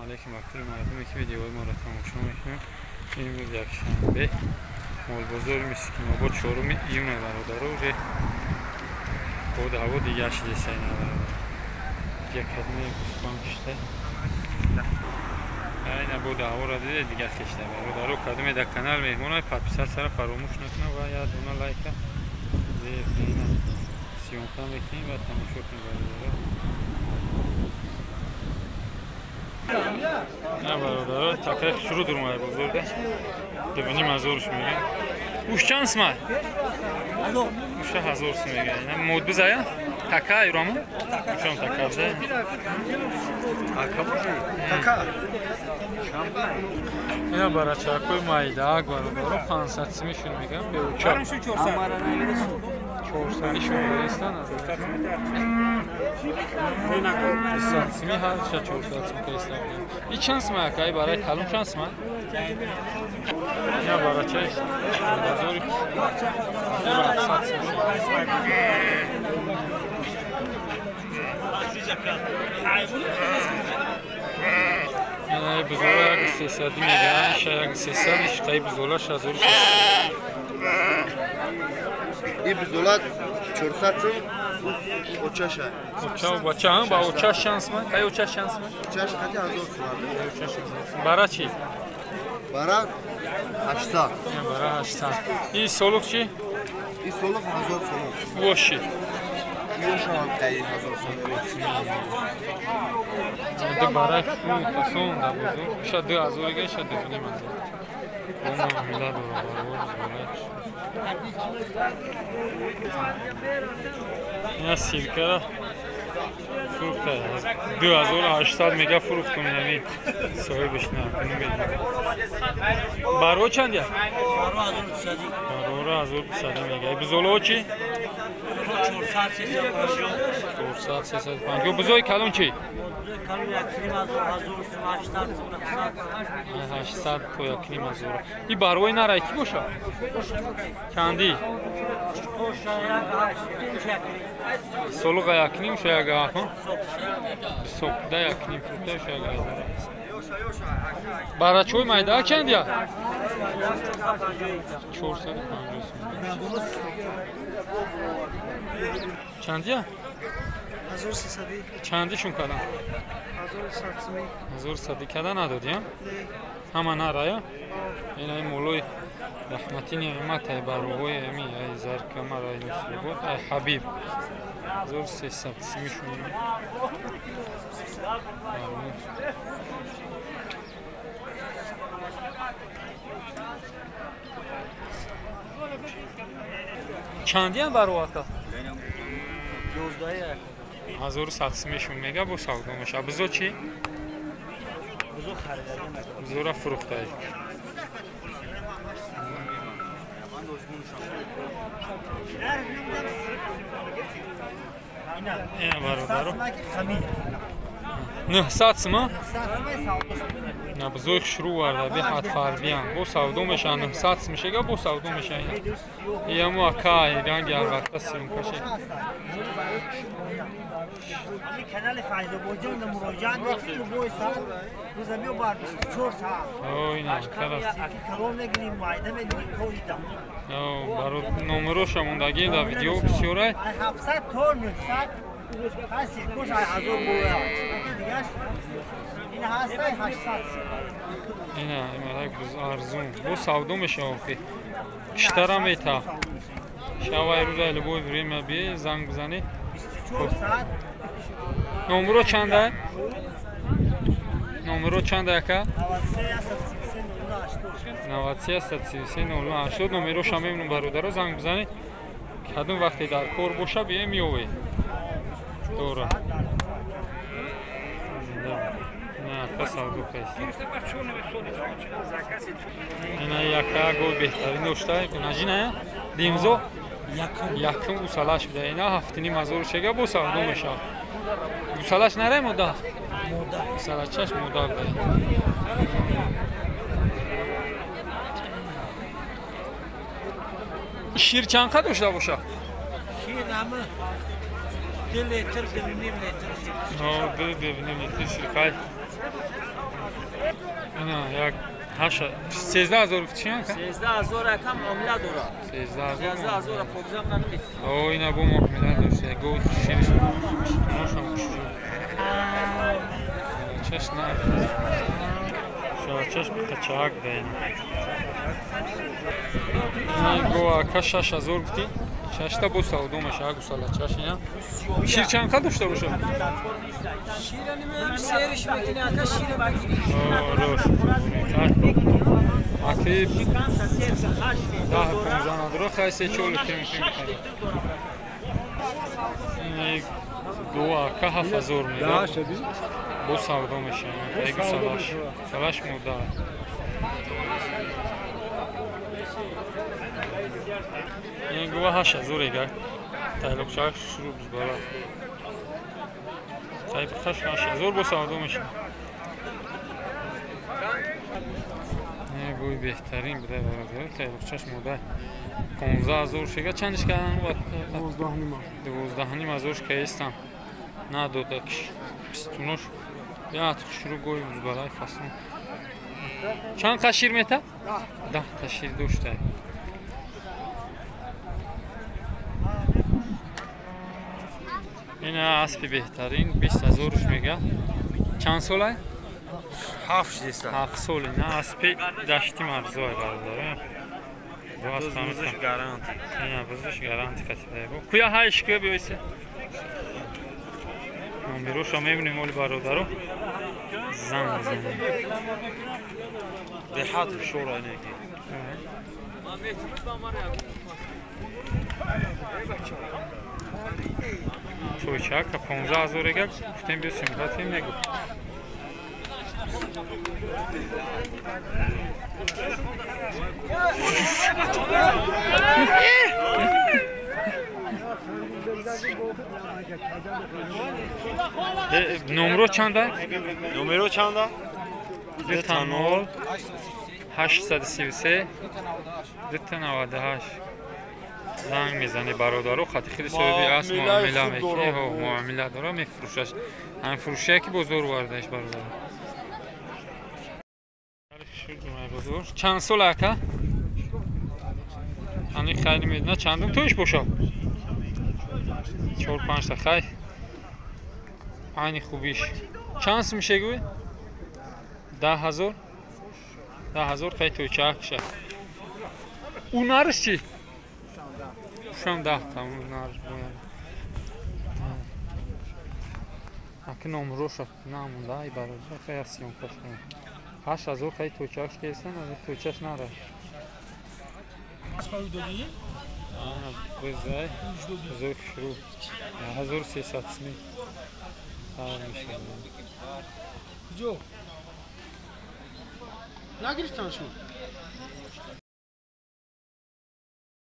Алейкум ба кулли мардуме, ки видеои моро тамошо мекунанд. Имрӯз якшанбе, молбозори Мискинобод, 4 июна, бародаро. Уже боду ҳаво дигар шидеса, ина, бародар. Якадме гӯсфанд кишта, ина боду ҳаворо диде, дигар кишта, бародаро. Кадоме дар канал меҳмонай, подписаться ра фаромӯш накунад ва як дона лайка зер. Ина съёмка мекунем ва тамошо кунем, бародаро. На, бародаро, такриф шурӯъ дурмай бозорда. 2,5 ҳазорш меган. Уш чанд сумай? Уша 1000 сум меган. Ина модбизая? Така юраму? Ушам така бизая? Така. Ина барачакои майдаак, бародаро, 500 сумишон меган, беуча. 400 шон баистан. 200 сими ҳарша 400 сум каистан. И чанд сума, акай, барои калон чанд сума? Ина барачаи бозори 1700 сум. Ина бузола 1300 меган, ша 1300, ишқаи бузола 1600. И бузола 400 сум, очаша. Оча бача, ба очаш чанд сума? Кай очаш чанд сума? Очаш қати 1000 сум. Очаш 1000 сум. Бара чӣ? Бара 800. Бара 800. И солуқ чӣ? И солуқ 1000 сум. Вош чӣ? Ёшам қай 1000 сум. Ду барай хуб фасон дар бозор. Ша 2000 га, ша 2,5 ҳазор. Бо муомила дора, баробар. Ина сиркара фурӯхта, 2800 мега фурӯхтум, инами соҳибаш намедонам. Баро чанд я? Барора 1200 мега. Бузолаҳо чӣ? 400, 350. Бузои калон чӣ? 800 то 1,5 ҳазор. И барои нарай кӣ боша? Чандӣ? Солуға 1,5, ша як ҳафт. Соқда 1,5 фурӯхта, ша як ҳазор. Барачои майда чанд я? 450 сум. Чандия? Чандишон кардам? 1100 када надодӣ? Ҳама нарая? Ина молои раҳмати неъмат, ай бароҳои ами, ай Заркамар, ай Нусробод, ай Ҳабиб. 1300 сумишон. Чандиян баро, ака? 1100 сумешон мега, бо савдо меша. Бузо чӣ? Бузора фурӯхтаи. Ина, бародаро, 900 сума. На, бузои хушрӯ варда, беҳад фарбиян, бо савдо меша. 900 сум шега, бо савдо меша. Иямо ака ранги албатта съёмка ше. Канали Файзободжон муроҷиат мекунем, любой саат рӯза биё, бар 24 саат. Ина карас. Калон мегирим, майда мегирим, коида. Баро номероша мондагӣ дар видео бисёрай. 700 то 900 ҳасти кош, ай 1000 боя. Дигаш ин ҳастай 800. Ина имарак буз арзун, бо савдо мешава, охи киштара мета шавай, рӯза любой время би занг бизанӣ. 24 саат. Номеро чанда? Номеро чанда, ака? 93 93 33 00 80. Номероша мемонам, бародаро, занг бизанед. Кадом вақте дар кор боша, бием, меовед. Дора на савдо кайста. Ина яка гол беҳтарин дошта, наҷина димзо якум гусалаш буда. Ина 7,5 ҳазор шега, бо савдо мешавад. Гусалаш нарай, мода? Гусалачаш мода буда. Шир чанд қа дошта боша? Шир ама 2 литр, 2,5 литр. 2, 2,5 литр шир. Хай. Ина як 13 000 гуфти чи? 13 000 ака, муомила дорад. 13 000. 13 000 покзам намекунад. О, ина бо муомила дошта. Го шириш. Ношам хушрӯ. Чаш на. Чаш бихачак даин. Ин го ака 6000 гуфти. Шашта бо савдо меша, гусала чаш ина. Шир чанд қа дошта боша? Шира намедонам, сериш мекунӣ ака, шира бигирӣ. О, рош. Аки 10-15 надора, хай се чор литр мекунем. Ин ду ака 7000 мега. Бо савдо меша. Ай гусалаш. Гусалаш мурда. Ин гува 8000 ега. Тайлоқчак шурӯъ бузбала. Тай пухташ 8000 бо савдо меша. Не гӯй беҳтарин буда бародар. Тайлоқчаш мурда. 15 000 шега чандиш кардан? 12,5 ҳазор каистам. Надода киш. Бистунош. Як шурӯъ гӯй бузбалаи фасон. Чанд қа шир мета? 10 та шир дошта. Ин аспи беҳтарин 20 000-уш мега. Чанд солай? Ҳафт шидеста. 7 сол. Ина аспи дашти марзой бародар. Бо асп Бузуш гаранти. Ина бузуш гаранти катида. Куя ҳайш куя биёйсе. Номероша мебинем оли бародаро. Занг мезанем. Беҳад шура инеки. Тойчака 15 000 ега гуфтем биё симпатия мегу. Номро чанда? Номеро чанда? 2 0 833 2 98. Занг мезани бародаро, хати хеле соҳиби аст, муомила мекунӣ, муомила дора, мефурӯшаш. Ҳамин фурӯшия ки бозор овардаиш бародаро. Чанд сол ака? Ани хайр медона чандум тоиш бошад? Чор панҷта хай. Айни хубиш. Чанд сум мешегӯй? 10 000? 10 000 хай тойчаакша. Ӯ нарш чӣ? Ушам 10 та ӯ нарш бояд. Аки номроша намонда ай бародар хай съёмка кунем. 8000 хай тойчаакш кестан, аз тойчаш нара. Бизай бузург шурӯъ 1300 сми сар мешавад. Куҷо? Нагирифтан шуд?